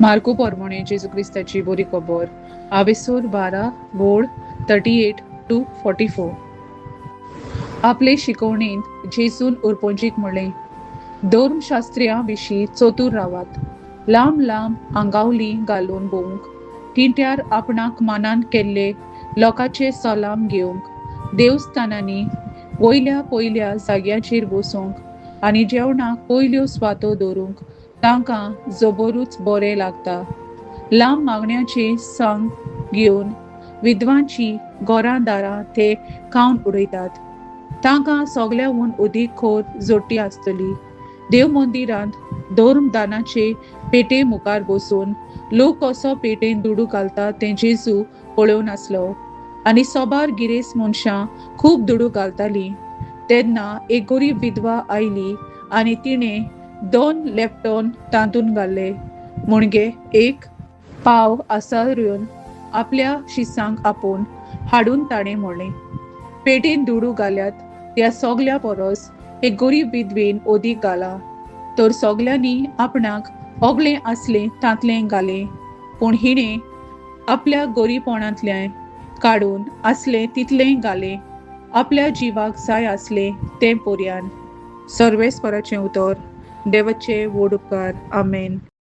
मार्कू पोरमोणे जेजू क्रिस्ताची बोरी खबर आवेसूर 12 वोळ 38 टू 44. आपले शिकवणेंत जेजून उरपोंजीक म्हणलें, धर्मशास्त्र्यां विशीं चतूर रावात. लांब लांब आंगावली घालून भोवंक, तिंट्यार आपणाक मानान केल्ले लोकांचे सलाम घेवंक, देवस्थानांनी वयल्या पयल्या जाग्याचेर बसूंक आनी जेवणाक पयल्यो सुवातो दवरूंक तांकां जबरूच बरें लागता. लांब मागण्याचे संग घेवन विधवांची घरां दारां ते खावन उडयतात. तांकां सगळ्याहून अदीक खोर जोडटी आसतली. देव मंदिरांत धर्मदानाचे पेटे मुखार बसून लोक कसो पेटेन दुडू घालता तें जेजू पळोवन आसलो आनी सोबार गिरेस्त मनशां खूब दुडू घालतालीं. तेन्ना एक गरीब विधवा आयली आनी तिणें 2 लेपटॉन तांतून घाले. म्हणजे एक पाव आसारून आपल्या शिसांक आपोवन हाडून ताणें म्हणलें, पेटेन दुडू घाल्यात त्या सगल्या परस हे गरीब विधवेन अदीक घाला. तर सगल्यांनी आपणाक ओगलें आसलें तांतलें घालें, पूण हिणें आपल्या गरीबपणांतलें काडून आसलें तितलें घालें, आपल्या जिवाक जाय आसलें तें पोरयान. सर्वेस्पराचें उतर. देवाचे व्हड उपकार. आमेन.